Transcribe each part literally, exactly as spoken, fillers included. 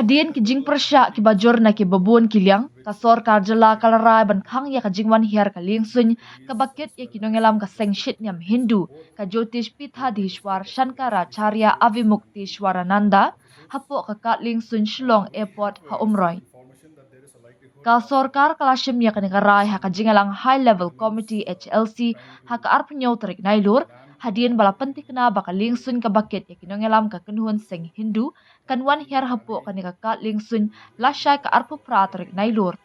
Hadien ki jingpyrshah kiba jur na kiba bun ki liang, ka sorkar jylla ka la rai ban khang ïa ka jingwan hiar ka liengsuiñ kaba kit ïa ki nongïalam ka seng shitniam Hindu, ka Jyotish Peethadhishwar Shankaracharya Avimukteshwarananda, hapoh ka kad liengsuiñ Shillong Airport ha Umroi. Ka sorkar ka la shim ïa kane ka rai ha ka jingïalang High Level Committee, H L C, ha ka arphew hynñiew tarik Nailur, hadien ba la pynthikna ba ka liengsuiñ kaba kit ïa ki nongïalam ka kynhun seng Hindu kan wan hiar hapoh kane ka kad liengsuiñ lashai ka arphew phra tarik Nailur.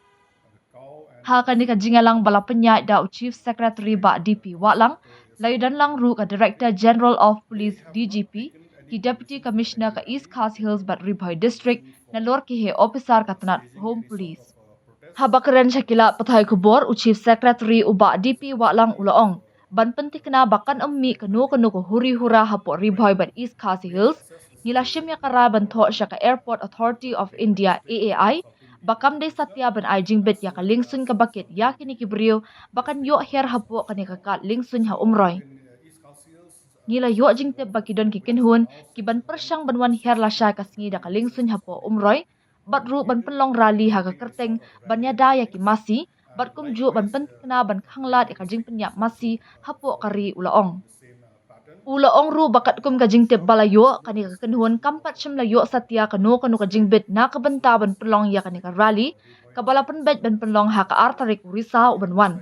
Ha kane ka jingïalang ba la pynïaid da u Chief Secretary Bah D P Wahlang, la ïadon lang ruh ka Director General of Police, D G P, ki Deputy Commissioner ka East Khasi Hills bad Ri Bhoi District, nalor ki heh officer ka tnat Home Police. Haba kren sha ki lad pathai khubor, u Chief Secretary u Bah D P Wahlang u la ong, ban pynthikna ba kan ym mih kano kano ka huri hura hapoh Ri Bhoi bad East Khasi Hills, ngi la shim ïa ka rai ban thoh sha ka Airport Authority of India, A A I, ba kam dei satia ban ai jingbit ïa ka liengsuiñ kaba kit ïa kine ki briew ba kan ïoh hiar hapoh kane ka kad liengsuiñ ha Umroi. Ngi la ïoh jingtip ba ki don ki kynhun ki ban pyrshang ban wan hiar lashai ka sngi da ka liengsuiñ hapoh Umroi, bad ruh ban pynlong rally ha ka kyrteng ban ïada ïa ki masi, bad kumjuh ban pynthikna ban khanglad ïa ka jingpynïap masi hapoh ka ri, u la ong. U la ong ruh ba katkum ka jingtip ba la ïoh, kane ka kynhun kam pat shym la ïoh satia kano kano ka jingbit na ka bynta ban pynlong ïa kane ka rally, kaba la pynbeit ban pynlong ha ka ar tarik u Risaw u ban wan.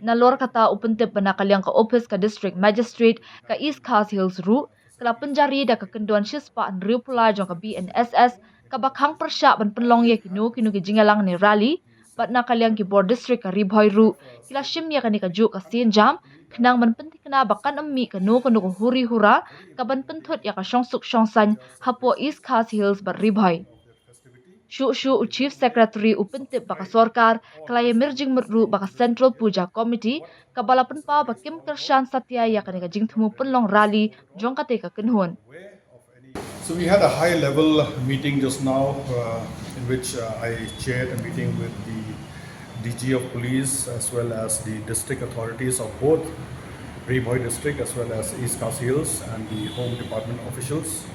Nalor kata u pyntip ba na ka liang ka ophis ka District Magistrate ka East Khasi Hills ruh, ka la pynjari da ka kyndon shispah hynriewphew lai jong ka B N S S, kaba khang pyrshah ban pynlong ïa kino kino ki jingïalang ne rally, bad na ka liang ki bor district ka Ri Bhoi ruh, ki la shim ïa kane kajuh ka sienjam, khnang ban pynthikna ba kan ym mih kano kano ka huri hura, kaban pynthut ïa ka shongsuk shongsaiñ hapoh East Khasi Hills bad Ri Bhoi. Shuh shuh u Chief Secretary u pyntip ba ka sorkar ka la ïamir jingmut ruh ba ka Central Puja Committee, kaba la pynpaw ba kim kyrshan satia ïa kane ka jingthmu pynlong rally jong kata ka kynhun. So we had a high level meeting just now, uh, in which uh, I chaired a meeting with the D G of Police as well as the district authorities of both Ri Bhoi district as well as East Khasi Hills and the Home Department officials.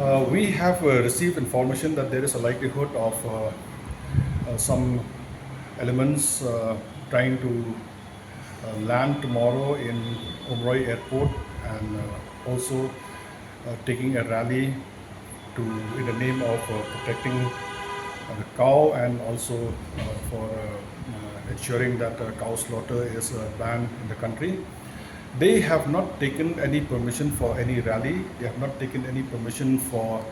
Uh, we have uh, received information that there is a likelihood of uh, uh, some elements uh, trying to uh, land tomorrow in Umroi Airport and uh, also uh, taking a rally to, in the name of uh, protecting uh, the cow and also uh, for uh, uh, ensuring that uh, cow slaughter is uh, banned in the country. They have not taken any permission for any rally. They have not taken any permission for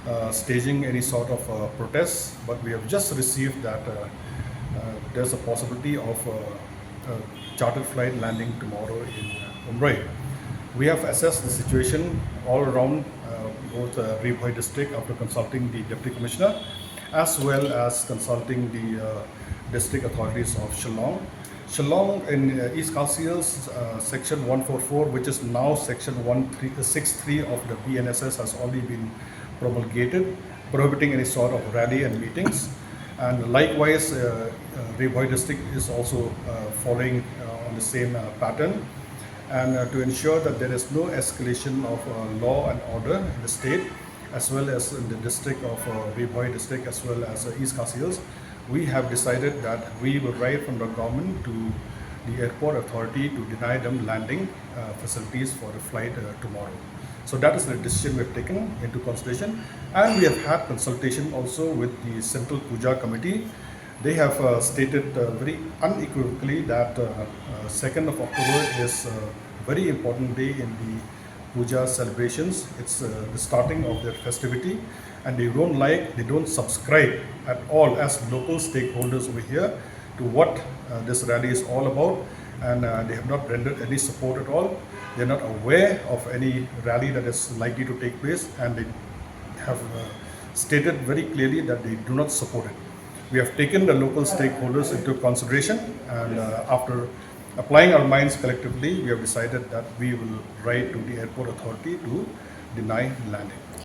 uh, staging any sort of uh, protest. But we have just received that uh, uh, there's a possibility of uh, a chartered flight landing tomorrow in uh, Umroi. We have assessed the situation all around uh, both uh, Ri Bhoi district after consulting the deputy commissioner as well as consulting the uh, district authorities of Shillong. Shillong in uh, East Khasi Hills, uh, section one four four, which is now section one three six three of the B N S S, has already been promulgated, prohibiting any sort of rally and meetings. And likewise, uh, uh, Ri Bhoi district is also uh, following uh, on the same uh, pattern. And uh, to ensure that there is no escalation of uh, law and order in the state, as well as in the district of uh, Ri Bhoi district, as well as uh, East Khasi Hills, we have decided that we will write from the government to the airport authority to deny them landing uh, facilities for the flight uh, tomorrow. So that is the decision we have taken into consideration, and we have had consultation also with the Central Puja Committee. They have uh, stated uh, very unequivocally that uh, uh, second of October is a very important day in the puja celebrations. It's uh, the starting of their festivity, and they don't like, they don't subscribe at all as local stakeholders over here to what uh, this rally is all about, and uh, they have not rendered any support at all. They're not aware of any rally that is likely to take place, and they have uh, stated very clearly that they do not support it. We have taken the local stakeholders into consideration, and uh, after applying our minds collectively, we have decided that we will write to the airport authority to deny landing.